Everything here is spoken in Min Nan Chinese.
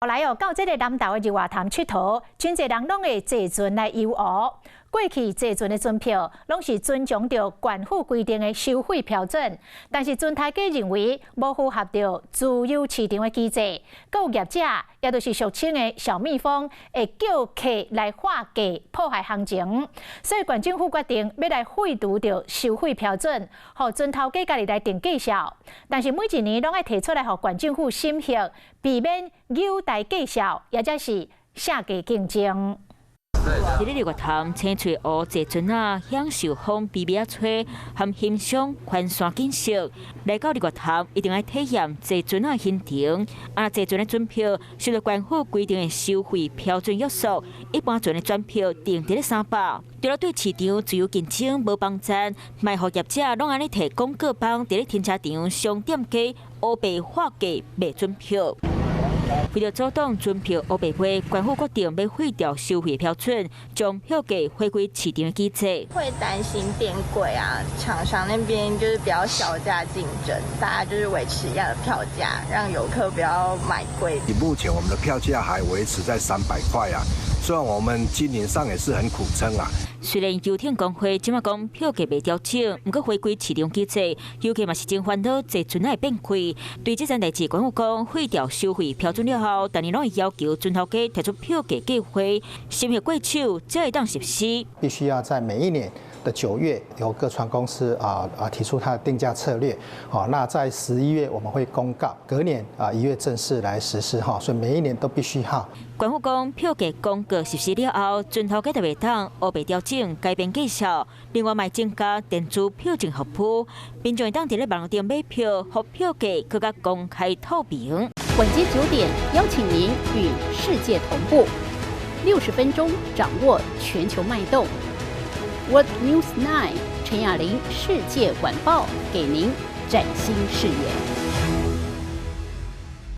來哦，到這个南投的日月潭𨑨迌，真濟人攏會坐船來遊湖。過去坐船的船票，攏是遵從著縣府規定的收費標準，但是船頭家認為無符合著自由市場的機制，閣有業者，也就是俗稱的小蜜蜂，會叫客來劃價破壞行情，所以縣政府決定欲來廢除著收費標準，予船頭家家己來定價數。但是每一年攏愛提出來予縣政府審核，避免扭台價數，抑者是下價競爭。佇咧日月潭青翠湖坐船仔，享受風微微仔吹，含欣賞環山景色。來到日月潭，一定愛體驗坐船仔行程。啊，坐船的船票受著縣府規定的收費標準約束，一般船的船票定佇咧300。除了對市場自由競爭無幫贊，嘛予業者攏按呢提廣告板佇咧停車場商店街烏白劃價賣船票。為著阻擋船票烏白賣，縣府決定欲廢掉收費標準，將票價回歸市場機制。會擔心變貴啊，廠商那邊就是比較小價競爭，大家就是維持一樣的票價，讓遊客不要買貴。目前我們的票價還維持在300塊啊，雖然我們經營上也是很苦撐啊。雖然遊艇公會這擺講票價袂調整，毋過回歸市場機制，遊客嘛是真煩惱坐船會變貴。對這件代誌，縣府講廢掉收費標準了後，逐年攏會要求船頭家提出票價計劃，審核過手才會當實施。必須要在每一年的9月，由各船公司提出它的定價策略。好，那在11月我們會公告，隔年1月正式來實施哈，所以每一年都必須哈。縣府講票價公告實施了後，船頭家就袂當烏白調整改變價數，另外嘛增加電子票證服務，民眾會當佇咧網路頂買票，予票價閣較公開透明。晚間9點，邀請您與世界同步，60分鐘掌握全球脈動。World News 9 陳雅玲世界晚報，給您嶄新視野。